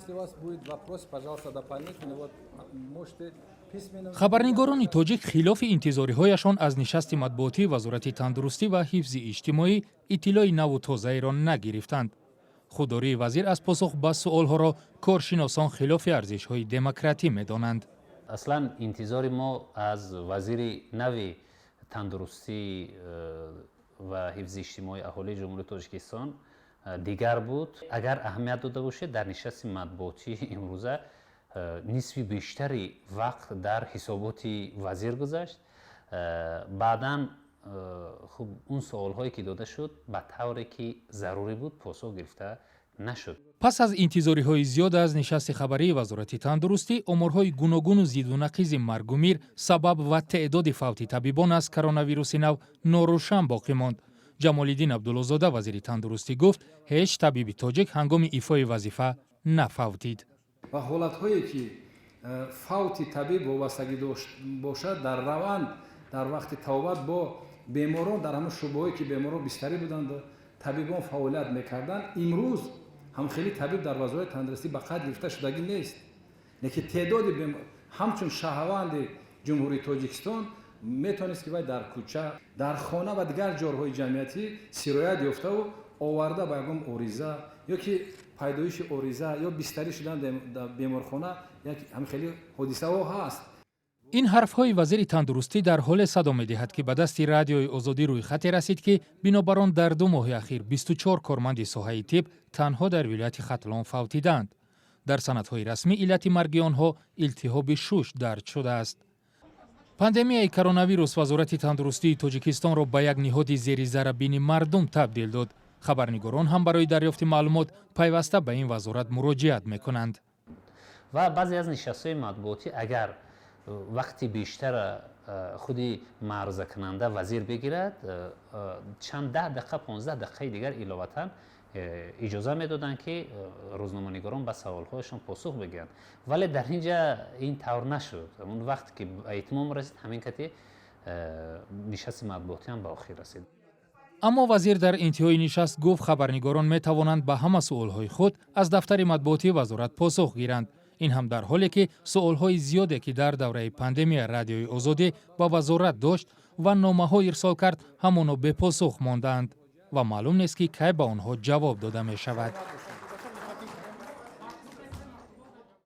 Если у вас будет вопрос, пожалуйста, дополнительный, вот можете письменно. Хабарнигорони тоҷик хилофи интизориҳояшон аз нишасти матбуотии Вазорати тандурустӣ ва ҳифзи иҷтимоӣ иттилои наву тозаеро нагирифтанд. Худдории вазир аз посух ба суолҳоро коршиносон хилофи арзишҳои демократӣ медонанд. Аслан интизори мо аз вазири нави тандурустӣ ва ҳифзи иҷтимоии аҳолии Ҷумҳурии Тоҷикистон дигар буд. Агар аҳамият дода бошед, дар нишасти матбуотии имрӯза нисфи бештари вақт дар ҳисоботи вазир гузашт. Баъдан хуб, он суолҳое ки дода шуд, ба тавре ки зарурӣ буд, посух гирифта нашуд. Пас аз интизориҳои зиёд аз нишасти хабарии Вазорати тандурустӣ, оморҳои гуногуну зиду нақизи маргумир, сабаб ва теъдоди фавти табибон аз коронавируси нав норӯшан боқӣ монд. Ҷамолиддин Абдуллозода, вазири тандурустӣ, гуфт, ҳеҷ табиби тоҷик ҳангоми ифои вазифа нафавтид. Ва ҳолатҳое ки фавти табиб вобастагӣ дошт бошад дар раванд, дар вақти табобат бо беморон, дар ҳамон шӯъбаҳое ки беморон бистарӣ буданд, табибон фаъолият мекарданд, имрӯз ҳам хеле табиб дар Вазорати тандурустӣ ба қайд гирифта шудагӣ нест. Лекин теъдоди ҳамчун шаҳрванди Ҷумҳурии Тоҷикистон метавонист, ки вай дар кӯча, дар хона ва дигар ҷойҳои ҷамъиятӣ сироят ёфтаву оварда ба ягон ориза ё ки пайдоиши ориза ё бистарӣ шудан дар беморхона, як ҳам хеле ҳодисаҳо ҳаст. Ин ҳарфҳои вазири тандурустӣ дар ҳоле садо медиҳад, ки ба дасти Радиои Озодӣ рӯйхате расид, ки бинобар он дар 2 моҳи ахир 24 корманди соҳаи тиб танҳо дар вилояти Хатлон фавтиданд. Дар санадҳои расмӣ иллати марги онҳо илтиҳоби шуш дарҷ шудааст. Пандемияи коронавирус Вазорати тандурустии Тоҷикистонро ба як ниҳоди зери зарабини мардум табдил дод. Хабарнигорон ҳам барои дарёфти маълумот пайваста ба ин вазорат муроҷиат мекунанд. Ва баъзе аз нишастҳои матбуотӣ, агар вақти бештара худи маърузакунанда вазир бигирад, чанд 10 дақиқа, 15 дақиқаи дигар иловатан иҷоза медоданд, ки рӯзноманигорон ба саволҳояшон посух бигиранд. Вале дар ин ҷа ин тавр нашуд. Он вақте ки ба итмом расид, ҳамин кати нишасти матбуотӣ ҳам ба охир расид. Аммо вазир дар интиҳои нишаст гуфт, хабарнигорон метавонанд ба ҳама суолҳои худ аз дафтари матбуотии вазорат посух гиранд. Ин ҳам дар ҳоле ки суолҳои зиёде, ки дар давраи пандемия Радиои Озодӣ ба вазорат дошт ва номаҳо ирсол кард, ҳамоно бепосух мондаанд ва маълум нест, ки кай ба онҳо ҷавоб дода мешавад.